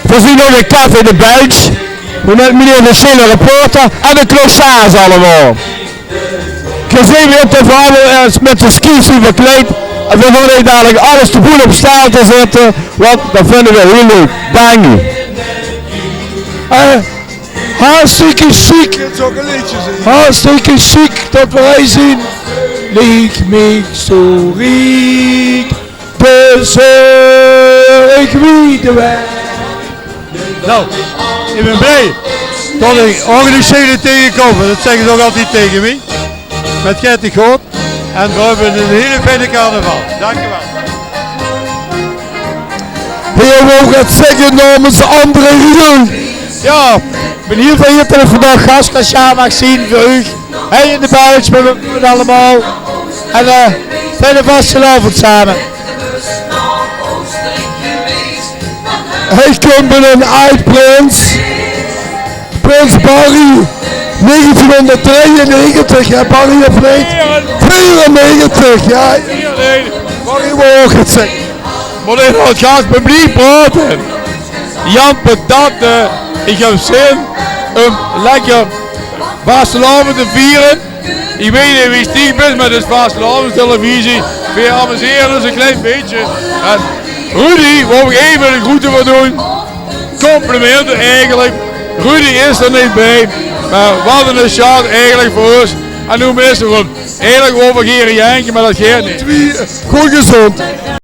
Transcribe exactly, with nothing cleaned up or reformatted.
Veer zien nog in Café de Belge. Veer höbbe meneer de Sjele reporter en de Klossaars allemaol. Geer zeet weer det veer allemaol ins mit de ski's zien verkleid. En veer gaon uch dalik alles te boel op staal te zitte, want det vinje veer hiel leuk. Dank uch. Eh, hartstikke sjiek. Hartstikke sjiek det veer hie zien. Liek mich zo riek. Dus, eh, ich weit 't waal. Nou, ich bön blij det ich ouch de Sjele taengekóm. Det zègke ze ouch altied taenge mich. Mit Gert de Groot. En veer höbbe eine hiele fijne carnaval. Dank uch waal. Wil geer ouch get zègke naomens André Rieu? Jao, ich bön hiel verheerd det ich vandaag gastcashier maag zien veur uch. Hie in de Belge, veer höbbe 't allemaol. En, eh, fijne vastelaovend same. Ich kóm mit eine aad-prins, prins Barry, negentienhóngerd drieënnegentig, hè, Barry, of neet? Veerennegentig, jao. Barry wól ouch get zègke. Mót ich nog get gaas publiek praote? Jan Patat, eh, ich höb zin óm lekker vastelaovend te viere. Ich weit neet wie 't hie is, mer 't is vastelaovendstelevisie. Veer amusere ós ein klein bietje. En Rudy, wól ich effe ein groete veur doon. Complimente eigelik. Rudy is d'r neet bie. Mer waat ein sjaad eigelik veur ós. En noe misse veer 'm. Eigelik wól veer gaer janke, mer det geit neet. Good gezónd.